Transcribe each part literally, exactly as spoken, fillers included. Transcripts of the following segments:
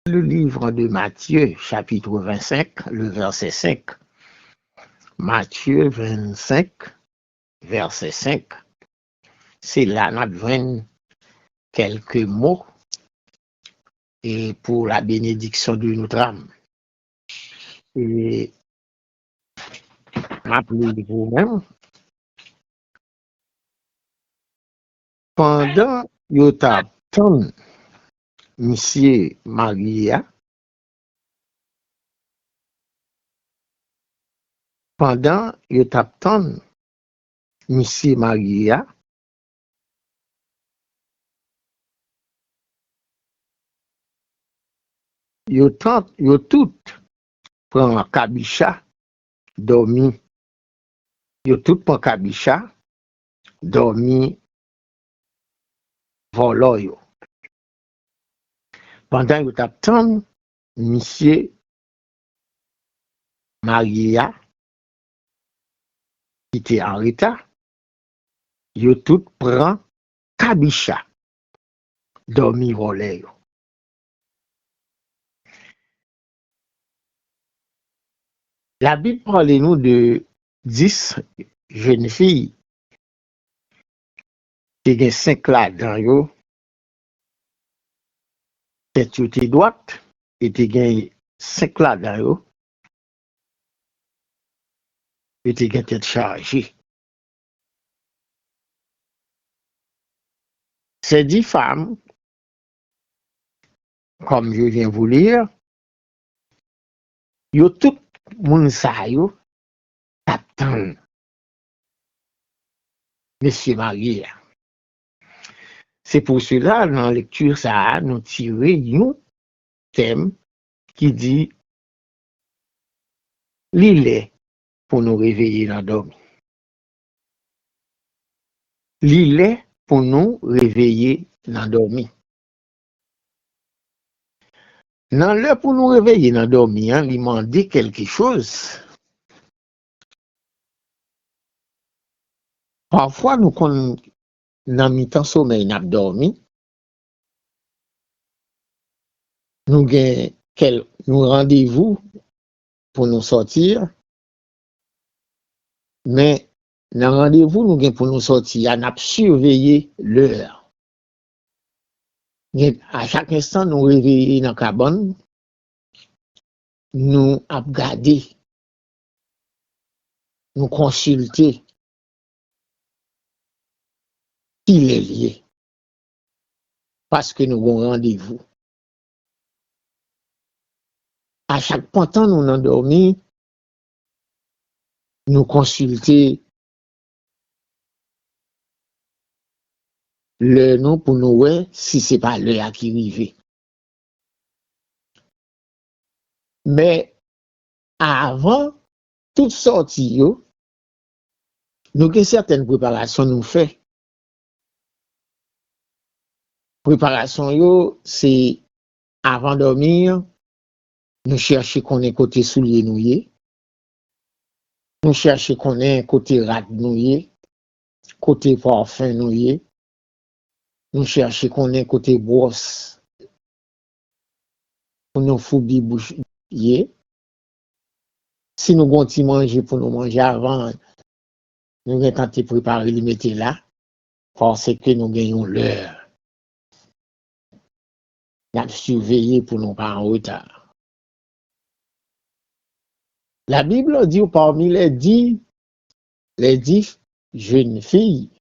Le livre de Matthieu, chapitre vingt-cinq, le verset cinq. Matthieu vingt-cinq, verset cinq. Se la n ap jwenn kèlke mo e pour la bénédiction de notre âme. E m ap li l pou ou menm. Pandan yo t ap tann misye marye a, pandan yo t ap tann misye marye a, yo tant, yo tout pran kabicha, dòmi. Yo tout pran kabicha, dòmi vòlò yo. Pandan yo t ap tann misye marye a, ki te an reta, yo tout pran kabicha, dòmi vòlè yo. Labib pale nou de dis jenn fi. Te gen senk ladan yo, tèt yo te dwat, e te gen senk ladan yo, yo te gen tèt chaje. Ces dix femmes, comme je viens vous lire, yo tout moun sa yo t ap tann mesye marye a. Se pou sela, nan lekti sa a, nou tire yon tèm ki di, li lè pou nou reveye nan dòmi. Li lè pou nou reveye nan dòmi. Nan lè pou nou reveye nan dòmi an, li mande kèlke choz. Pafwa nou konn nan mitan somèy n ap dòmi, nou gen kèl, nou randevou pou nou sòti, men nan randevou nou gen pou nou sòti a, n ap siveye lè. Gen, a chak enstan nou reveye nan kabann, nou ap gade, nou konsilte ki lè l ye, paske nou gon randevou. A chak pantan nou nan dòmi, nou konsilte lè nou pou nou wè si se pa lè a ki rive. Men avan tout sòti yo, nou gen sètèn preparasyon nou fè. Preparasyon yo, se avan dòmi an, nou chèche konnen kote soulye nou ye. Nou chèche konnen kote rad nou ye, kote pafen nou ye. Nou chèche konnen kote bwòs pou nou foubi bouch ye. Si nou gon ti manje pou nou manje avan, nou gentan te prepare li mete la, paske nou gen yon lè. N ap siveye pou nou pa an reta. La Bible dit, parmi les dix, les dix jeunes filles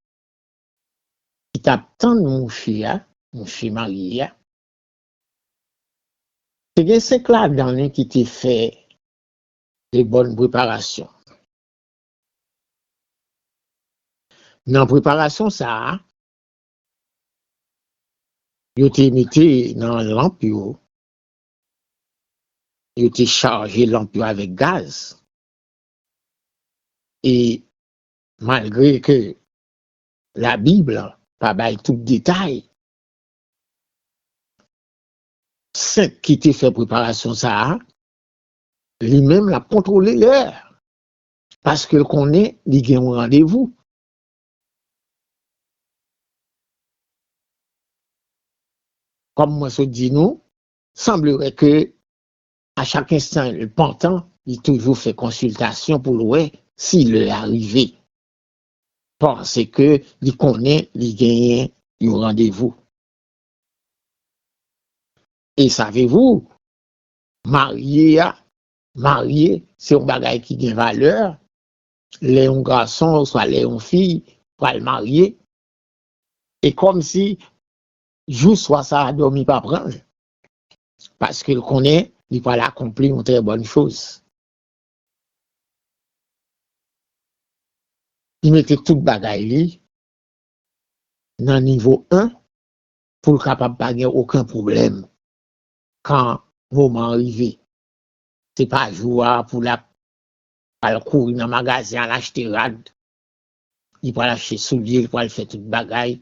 ki t ap tann mouche a, mouche marye a, te gen senk ladan li ki te fè de bòn preparasyon. Nan preparasyon sa a, yo te mete nan lanp yo, yo te chaje lanp yo avèk gaz. E malgre ke Labib pa bay tout detay, senk ki te fè preparasyon sa a, li menm l ap kontwole lè, paske l konnen li gen yon randevou. Kòm mwen sot di nou, sanblere ke a chak enstan pantan, li toujou fè konsiltasyon pou l wè si lè a rive. Paske li konnen li genyen yon randevou. E savez-vous, marye a, marye, se yon bagay ki gen valè. Lè yon gason oswa lè yon fi pral marye, e kòmsi jou swa sa a dòmi pa pran l, paske l konnen li pral akonpli yon trè bòn choz. Li mete tout bagay li nan nivo en pou l kapab pa gen okenn pwoblèm kan moman an rive. Se pa jou a pou l ap al kouri nan magazen al achte rad, li pral achte soulye, li pral fè tout bagay.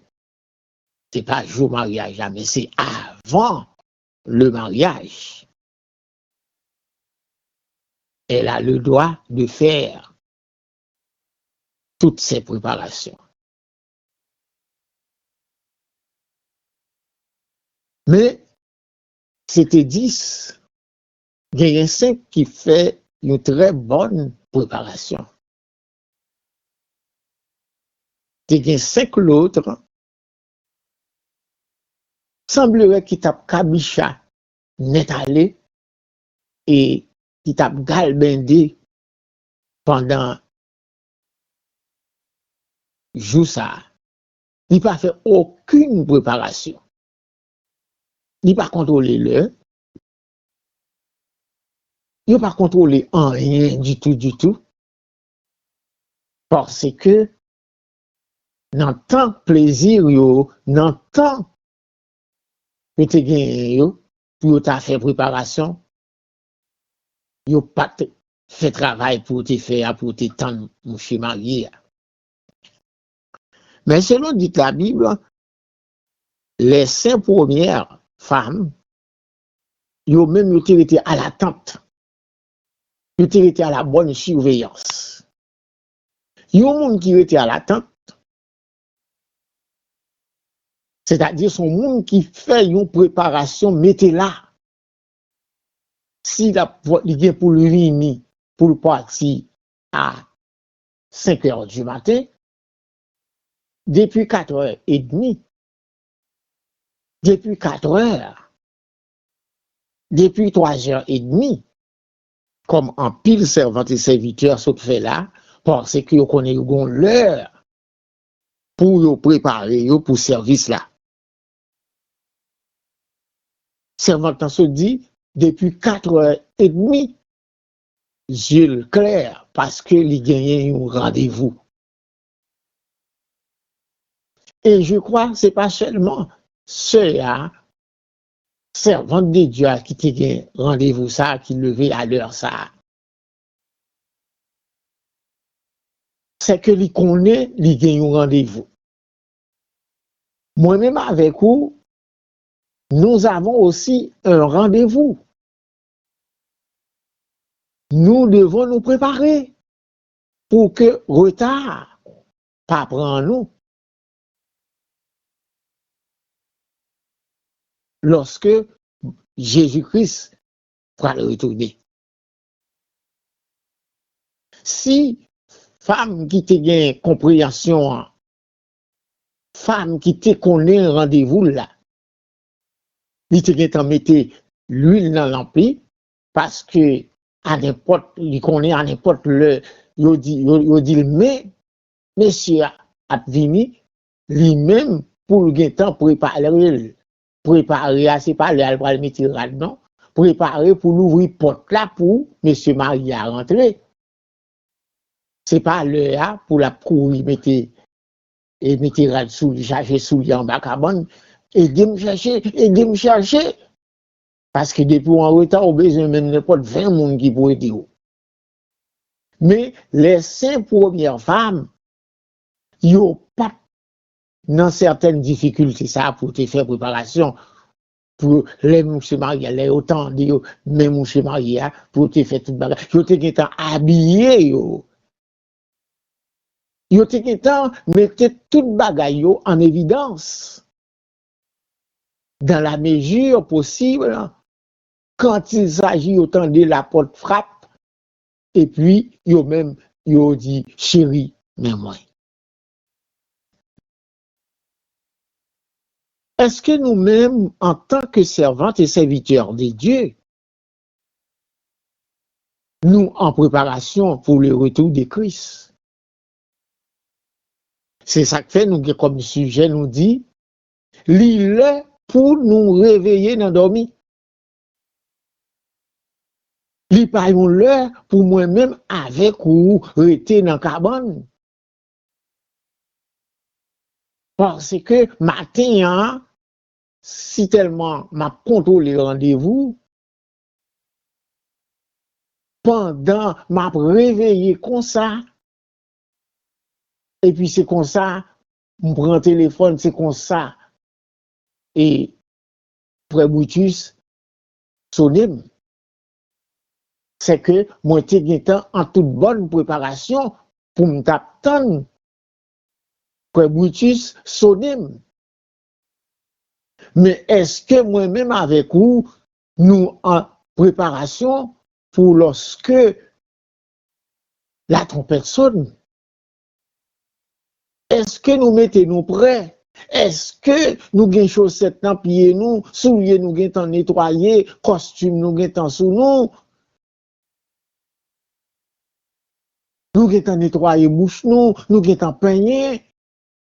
Se pa jou maryaj la, men se avan le mariage. Elle a le droit de faire toutes ces préparations. Men, se te dis, genyen senk ki fè yon trè bòn preparasyon. Te gen senk lòt, sanblere ki t ap kabicha nèt ale e ki t ap galbende pandan jou sa a. Li pa fè okenn preparasyon. Li pa kontwole lè. Yo pa kontwole anyen ditou, ditou. Paske nan tan plezi yo, nan tan yo te genyen yo, pou yo ta fè preparasyon, yo pa t fè travay pou yo te fè a, pou yo te tann mouche marye a. Men selon dit la Bib, les cinq premières femmes, yo menm yo te rete à l'attente. Yo te rete à la bonne surveillance. Yon moun ki rete à l'attente, sètadi se yon moun ki fè yon preparasyon mete la. Si l ap, li gen pou l vini, pou l pati a senk è di maten, depi kat è edmi, depi kat è, depi twa è edmi, kòm anpil sèvant e sèvitè sot fè la, paske yo konnen yo gon lè pou yo prepare yo pou sèvis la. Sèvant lan sot di, depi kat è edmi, zye l klè, paske li genyen yon randevou. E je kwa se pa sèlman sè a, sèvant de Dye a ki te gen randevou sa a, ki leve a lè sa a. Se ke li konnen li gen yon randevou. Mwen menm avèk ou, nous avons aussi un rendez-vous. Nous devons nous préparer pour que retard pa pran nou lòske Jezi Kris pral retounen. Si fanm ki te gen konpreyansyon an, fanm ki te konnen randevou l la, li te gentan mete lwil nan lanp li, paske a nenpòt, li konnen a nenpòt lè yo di, yo, yo di l, men mesye a ap vini, li menm pou l gentan prepare l. Prepare a, se pa lè a l pral mete rad non. Prepare pou l ouvri pòt la pou mesye marye a rantre. Se pa lè a pou l ap kouri mete, e mete rad sou li, chache soulye anba kabann. Ede m chèche, ede m chèche. Paske depi w an reta, ou bezwen menm nenpòt ven moun ki pou ede w. Men, les cinq premières femmes, yo pa t nan sètèn difikilte sa a pou te fè preparasyon. Pou lè mouche marye a, lè yo tande yo, men mouche marye a, pou yo te fè tout bagay. Yo te gentan abiye yo. Yo te gentan mete tout bagay yo an evidans. Dans la mesure possible, quand il s'agit, yo tande lapòt frap, epi yo menm, yo di, cheri, men mwen. Èske nou menm, antanke sèvant e sèvitè de Dye, nou an preparasyon pou le retour de Christ? Se sa k fè nou gen kòm sijè, nou di, li lè pou nou reveye nan dòmi. Li pa yon lè pou mwen menm avèk ou rete nan kabann. Paske maten an, si tèlman m ap kontwole randevou, pandan m ap reveye konsa, epi se konsa, m pran telefòn, se konsa, e frè Brutus sonnen m. Sèke mwen te gentan an tout bòn preparasyon pou m t ap tann frè Brutus sonnen m. Men èske mwen menm avèk ou, nou an preparasyon pou lòske latwonpèt sonn? Èske nou mete nou prè? Èske nou gen chosèt nan pye nou, soulye nou gentan netwaye, kòstim nou gentan sou nou? Nou gentan netwaye bouch nou, nou gentan penyen.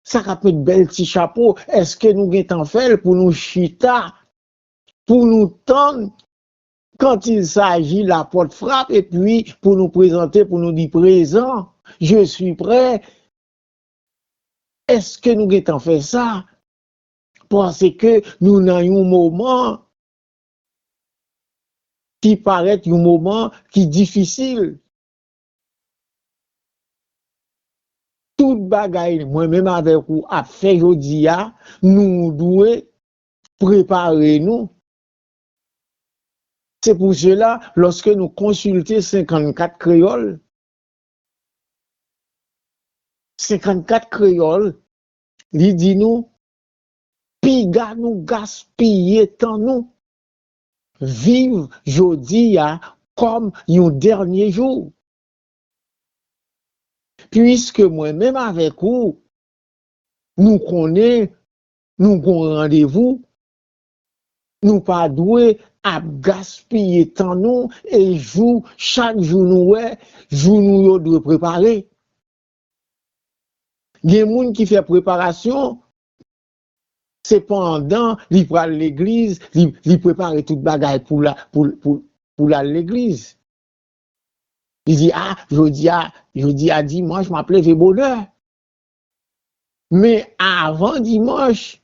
Sa k ap met bèl ti chapo, èske nou gentan fè l pou nou chita, pou nou tann quand il s'agit lapòt frap, epi pou nou prezante, pou nou di prezan, je suis prêt? Èske nou gentan fè sa? Paske nou nan yon moman ki parèt yon moman ki difisil. Tout bagay mwen menm avèk ou ap fè jodi a, nou dwe prepare nou. Se pou sela, lòske nou konsilte senkannkat kreyòl, senkannkat kreyòl, li di nou, piga nou gaspiye tan nou, viv jodi a kòm yon dènye jou. Piske mwen menm avèk ou, nou konnen nou gon randevou, nou pa dwe ap gaspiye tan nou e jou, chak jou nou wè, jou nou yo dwe prepare. Gen moun ki fè preparasyon, se pandan li pral legliz, li, li prepare tout bagay pou la, pou, pou, pou l al legliz. Li di, a, jodi a, jodi a dimanch, m ap leve bonè. Men avan dimanch,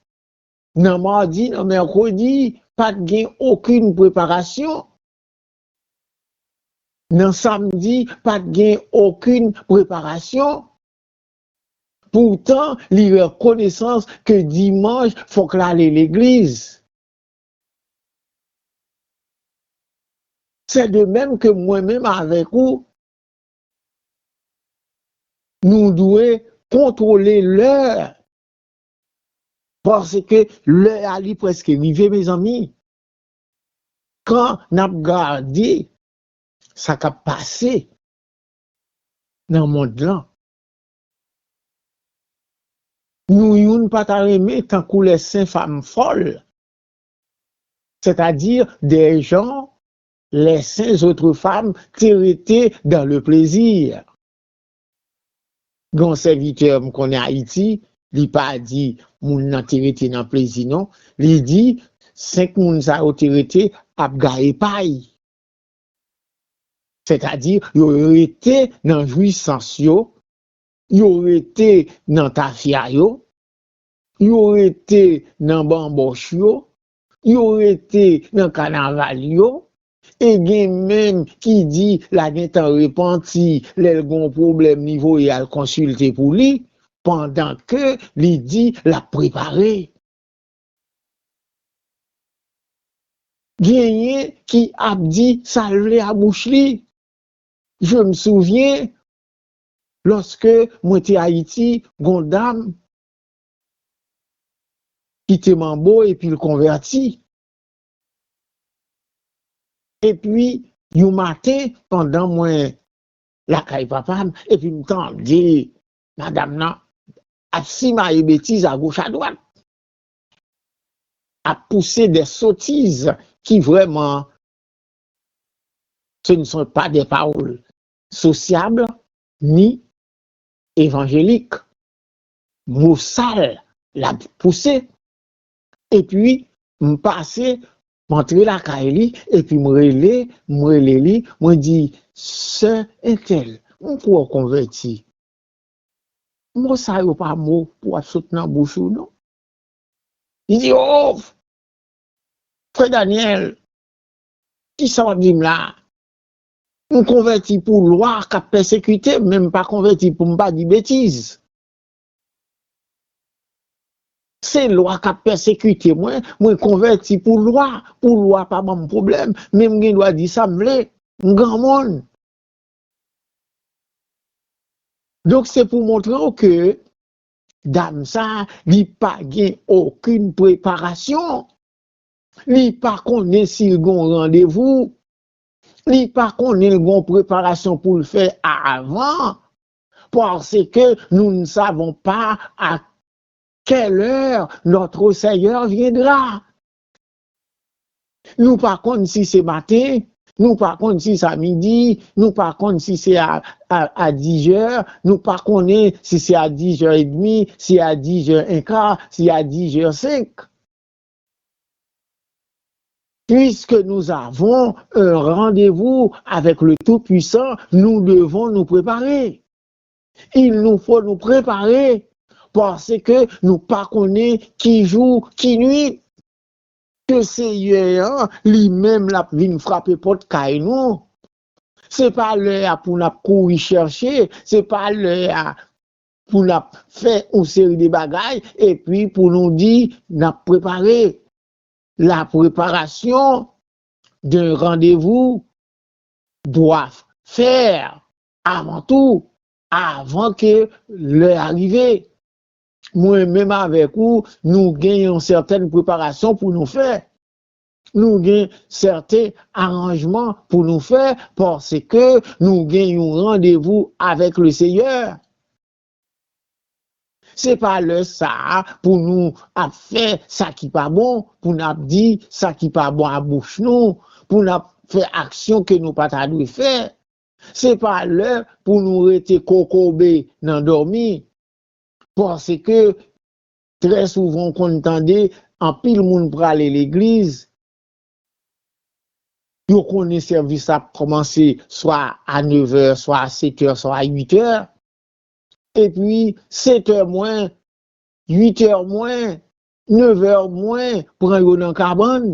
nan madi, nan mèkredi, pa t gen okenn preparasyon. Nan samdi, pa t gen okenn preparasyon. Poutan, li rekonesans ke dimanch, fòk l ale legliz. Se de menm ke mwen menm avèk ou, nou dwe kontwole lè. Paske lè a li prèske rive, mezanmi. Kan n ap gade sa k ap pase nan mond lan, nou youn pa ta renmen tankou les saintes femmes folles, c'est-à-dire des gens, les saintes autres femmes te rete dans le plaisir. Gen yon sèvitè m konnen Ayiti, li pa di moun nan te rete nan plezi non. Li di, senk moun sa yo te rete ap gaye pay. Sètadi, yo rete nan jwisans yo, yo rete nan tafya yo, yo rete nan banbòch yo, yo rete nan kanaval yo, e gen menm ki di l a gentan repanti, lè l gen yon pwoblèm, li voye al konsilte pou li, pandan ke li di l ap prepare. Genyen ki ap di sa l vle a bouch li. Je me souviens, lòske mwen te Ayiti, gon dam ki te manbo epi l konvèti. Epi, yon maten, pandan mwen lakay papa m, epi m tande madanm nan ap simaye betiz agoch adwat, ap pouse de sotiz ki vrèman, ce ne sont pas des paroles sociables ni évangéliques. Mo sal l ap pouse. Epi, m pase, m antre lakay li, epi m rele, m rele li, mwen di, sè entèl, m kwè w konvèti. Mo sa yo pa mo pou ap sot nan bouch ou, non. Li di, o, frè Daniel, kisa w ap di m la? M konvèti pou lwa k ap pèsekite m, men m pa konvèti pou m pa di betiz. Se lwa k ap pèsekite mwen, mwen konvèti pou lwa, pou lwa pa ban m pwoblèm, men m gen dwa di sa m vle, m granmoun. Donk, se pou montre w ke dam sa, li pa gen okenn preparasyon. Li pa konnen si l gen yon randevou. Li pa konnen l gen yon preparasyon pou l fè avan. Parce que nous ne savons pas à quelle heure notre Seigneur viendra. Nou pa konn si se maten, nou pa konn si se a midi, nou pa konn si se a, a, a dizè, nou pa konnen si se a dizè edmi, si a dizè enka, si a dizè senk. Puisque nous avons un rendez-vous avec le Tout-Puissant, nous devons nous préparer. Il nous faut nous préparer, paske nou pa konnen ki jou, ki nuit ke Seyè a, li menm, l ap vin frape pòt kay nou. Se pa lè a pou n ap kouri chèche, se pa lè a pou n ap fè yon seri de bagay, epi pou nou di n ap prepare. La préparation d'un rendez-vous doit faire avant tout, avan ke lè a rive. Mwen menm avèk ou, nou gen yon sètèn preparasyon pou nou fè. Nou gen sèten aranjman pou nou fè, paske nou gen yon randevou avèk le Seyè. Se pa lè sa a pou nou ap fè sa ki pa bon, pou n ap di sa ki pa bon a bouch nou, pou n ap fè aksyon ke nou pa ta dwe fè. Se pa lè pou nou rete kokobe nan dòmi. Paske trè souvan w konn tande anpil moun prale legliz, yo konnen sèvis la ap kòmanse swa a nevè, swa a setè, swa a uitè. Epi, setè mwen, uitè mwen, nevè mwen, pran yo nan kabann.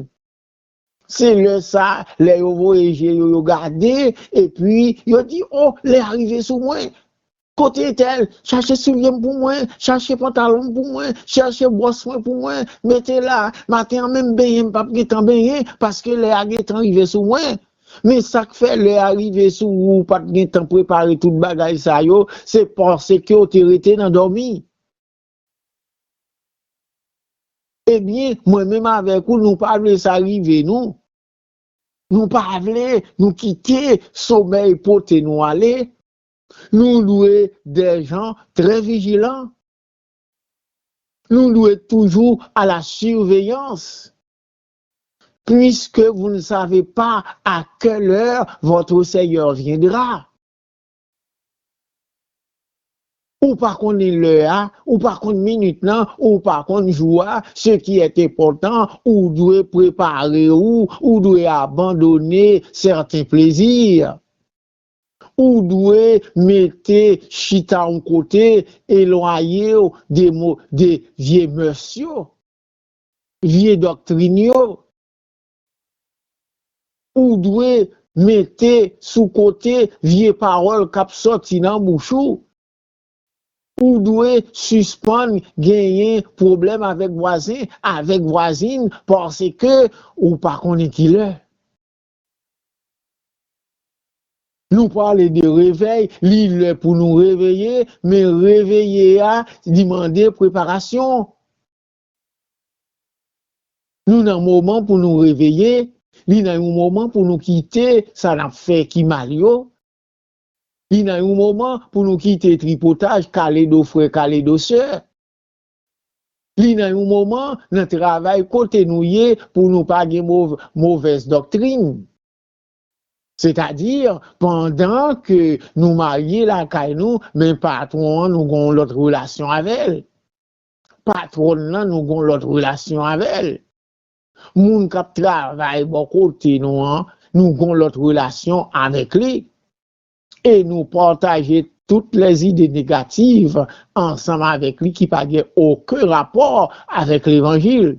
Se lè sa, lè yo voye je yo, yo gade, epi yo di, o, lè a rive sou mwen. Kote entèl, chache soulye m pou mwen, chache pantalon m pou mwen, chache bwòs mwen pou mwen, mete la, maten an menm benyen m p ap gentan benyen, paske lè a gentan rive sou mwen. Men sa k fè lè a rive sou ou, ou pa t gentan prepare tout bagay sa yo, se paske w te rete nan dòmi. Ebyen, mwen menm avèk ou, nou pa vle sa rive nou. Nou pa vle nou kite somèy pote nou ale. Nou dwe des gens très vigilants. Nou dwe toujou à la surveillance, puisque vous ne savez pas à quelle heure votre Seigneur viendra. Ou pa konnen lè a, ou pa konn minit lan, ou pa konn jou a, ce qui est important, ou dwe prepare ou, ou dwe abandone sèten plezi. Ou dwe mete chita yon kote, elwaye w de mo-, de vye mès yo, vye doktrin yo. Ou dwe mete sou kote vye pawòl k ap sòti nan bouch ou. Ou dwe sispann genyen pwoblèm avèk vwazen, avèk vwazin, paske ou pa konnen ki lè. Nou pale de revèy, li lè pou nou reveye, men reveye a, li mande preparasyon. Nou nan moman pou nou reveye, Li nan yon moman pou nou kite sa n ap fè ki mal yo. Li nan yon moman pou nou kite tripotaj, kaledo frè, kaledo sè. Li nan yon moman nan travay kote nou ye pou nou pa gen mov-, movèz doktrin. Sètadi, pandan ke nou marye lakay nou, men patwon an, nou gen yon lòt relasyon avè l. Patwòn nan, nou gen yon lòt relasyon avè l. Moun k ap travay bò kote nou an, nou gen yon lòt relasyon avèk li. E nou pataje tout lèzide negativ ansanm avèk li ki pa gen okenn rapò avèk levanjil.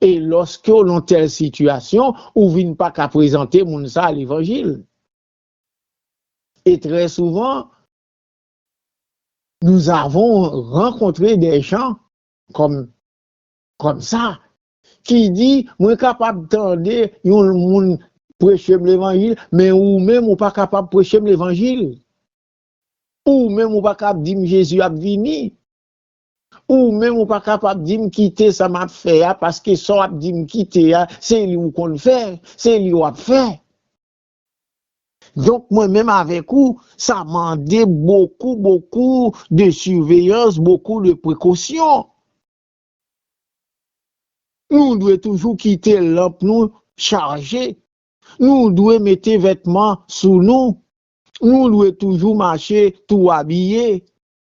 E lòske w nan tèl sitiyasyon, ou vin pa ka prezante moun sa a levanjil. E trè souvan, nous avons rencontré des gens comme, comme ça, ki di, mwen kapab tande yon moun preche m levanjil, men ou menm ou pa kapab preche m levanjil. Ou menm ou pa kapab di m Jezi ap vini. Ou menm ou pa kapab di m kite sa m ap fè a, paske sa w ap di m kite a, se li ou konn fè, se li w ap fè. Donk, mwen menm avèk ou, sa mande bokou, bokou de siveyans, bokou de prekosyon. Nou dwe toujou kite lanp nou chaje. Nou dwe mete vètman sou nou. Nou dwe toujou mache tou abiye.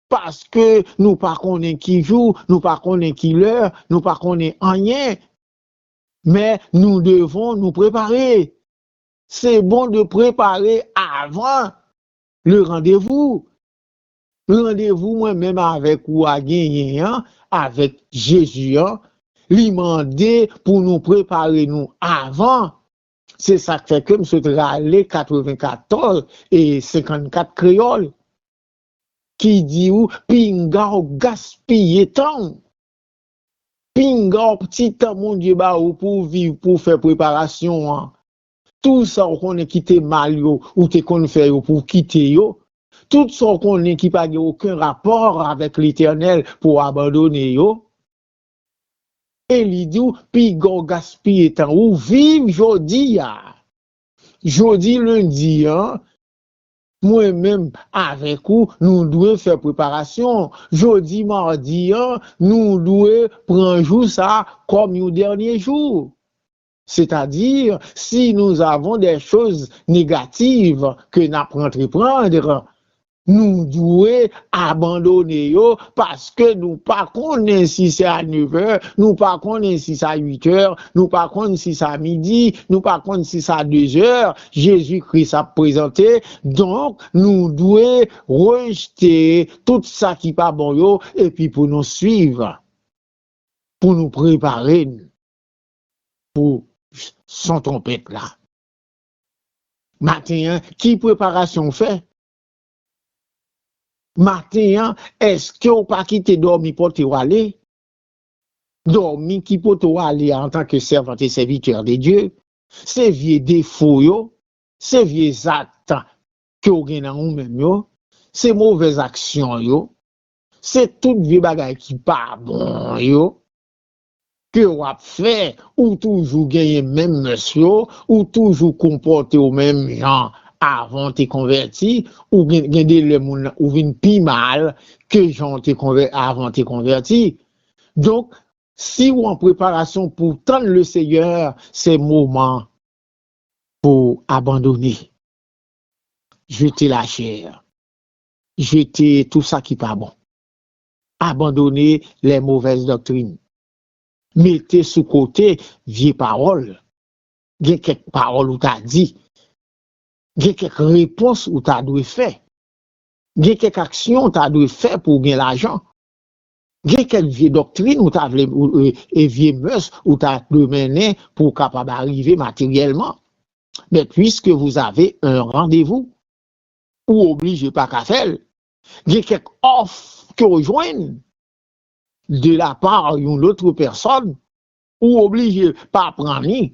Paske nou pa konnen ki jou, nou pa konnen ki lè, nou pa konnen anyen. Men nou devon nou prepare. Se bon de prepare avan le randevou. Randevou mwen menm avèk ou a genyen an, avèk Jezi an, li mande pou nou prepare nou avan. Se sa k fè ke m sot rale katrevenkatòz e senkannkat kreyòl, ki di ou, pinga w gaspiye tan w. Pinga w ti tan Bondye ba ou pou w viv, pou w fè preparasyon an. Tout sa w konnen ki te mal yo, ou te konn fè yo pou w kite yo. Tout sa w konnen ki pa gen okenn rapò avèk Letènèl pou w abandone yo. E li di w, piga w gaspiye tan ou, viv jodi a. Jodi lendi an, mwen menm avèk ou, nou dwe fè preparasyon. Jodi madi an, nou dwe pran jou sa a kòm yon dènye jou. C'est-à-dire, si nous avons des choses négatives que n ap entreprendre, nou dwe abandone yo, paske nou pa konnen si se a nevè, nou pa konnen si se a uitè, nou pa konnen si se a midi, nou pa konnen si se a dezè, Jezi Kris ap prezante. Donk, nou dwe rejte tout sa ki pa bon yo, epi pou nou swiv, pou nou prepare n pou son twonpèt la. Maten an, ki preparasyon w fè? Maten an, èske w pa kite dòmi pote w ale? Dòmi ki pote w ale antanke sèvant e sèvitè de Dye, se vye defo yo, se vye zak ke w gen nan ou menm yo, se movèz aksyon yo, se tout vye bagay ki pa bon yo ke w ap fè, ou toujou genyen menm mès yo, ou toujou konpòte w menm jan avan w te konvèti, ou gen, gen de lè moun nan, ou vin pi mal ke jan w te konvè-, avan w te konvèti. Donk, si w an preparasyon pou tann le Seyè, se moman pou abandone. Jete lachè. Jete tou sa ki pa bon. Abandone les mauvaises doctrines. Mete sou kote vye pawòl. Gen kèk pawòl ou ta di. Gen kèk repons ou ta dwe fè. Gen kèk aksyon ou ta dwe fè pou w gen lajan. Gen kèk vye doktrin ou ta vle, ou, e, e vye mès ou ta dwe mennen pou w kapab arive materyèlman. Men puiske vous avez un rendez-vous, ou oblije pa ka fè l. Gen kèk òf ke w jwenn de la part yon lòt pèsòn, ou oblije pa pran li.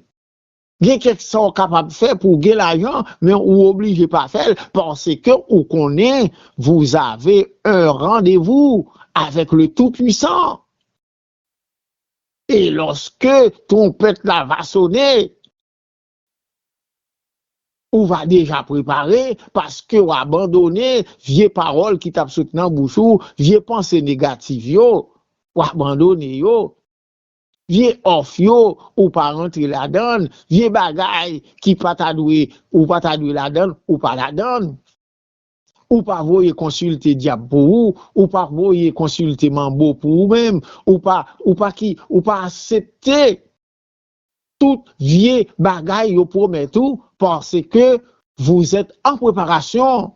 Gen kèk sa w kapab fè pou w gen lajan, men ou oblije pa fè l, paske ou konnen, vous avez un rendez-vous avec le Tout-Puissant. Et lorsque twonpèt la va sonner, Ou va deja prepare paske w abandone vye pawòl ki t ap sot nan bouch ou, vye panse negatif yo, w abandone yo. Vye òf yo, ou pa rantre ladan l. Vye bagay ki pa ta dwe, ou pa ta dwe ladan l, ou pa ladan l. Ou pa voye konsilte dyab pou ou, ou pa voye konsilte manbo pou ou menm, ou pa, ou pa ki, ou pa aksepte tout vye bagay yo pwomèt ou, paske vous êtes en préparation.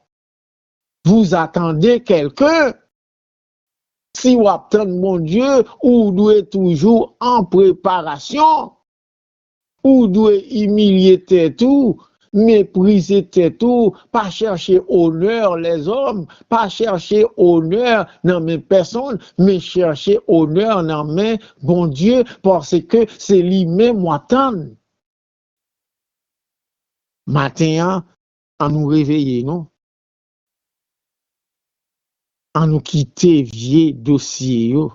Vous attendez quelqu'un. Si w ap tann Bondye, ou dwe toujou an preparasyon. Ou dwe imilye tèt ou, meprize tèt ou, pa chèche onè lèzòm, pa chèche onè nan men pèsonn, men chèche onè nan men Bondye, paske se li menm w ap tann. Maten an, ann nou reveye nou. Ann nou kite vye dosye yo.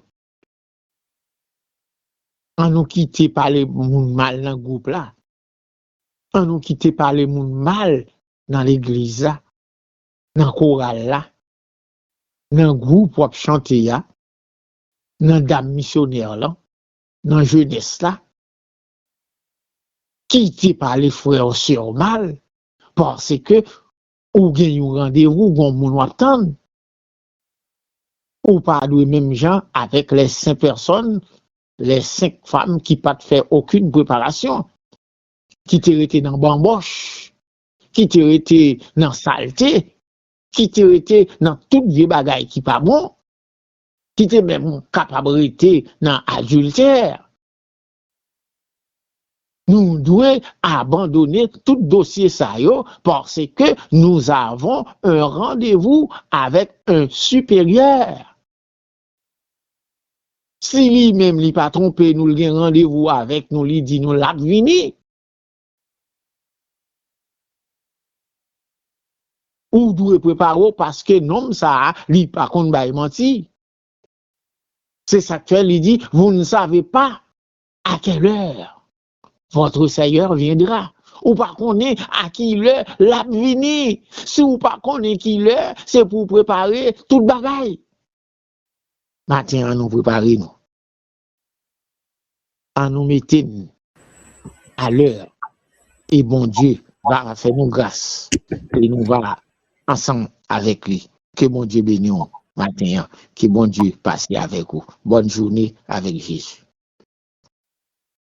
Ann nou kite pale moun mal nan gwoup la. Ann nou kite pale moun mal nan legliz la, nan koral la, nan gwoup w ap chante a, nan dam misyonè lan, nan jenès la. Kite pale frè w, sè w mal, paske ou gen yon randevou, gon moun w ap tann. Ou pa dwe menm jan avèk les cinq personnes, les cinq femmes ki pa t fè okenn preparasyon, ki te rete nan banbòch, ki te rete nan salte, ki te rete nan tout vye bagay ki pa bon, ki te menm kapab rete nan adiltè. Nou dwe abandone tout dosye sa yo, paske nous avons un rendez-vous avec un supérieur. Si li menm li pa twonpe nou, li gen randevou avèk nou, li di nou l ap vini. Ou dwe prepare w paske nonm sa a, li pa konn bay manti. Se sa k fè li di, vous ne savez pas à quelle heure votre Seigneur viendra. Ou pa konnen a ki lè l ap vini. Si w pa konnen ki lè, se pou w prepare tout bagay. Maten an, nou prepare nou. Ann nou mete n alè e Bondye va fè nou gras e nou va ansanm avèk li. Ke Bondye beni w maten an. Ke Bondye pase avèk ou. Bòn jounen avèk Jezi.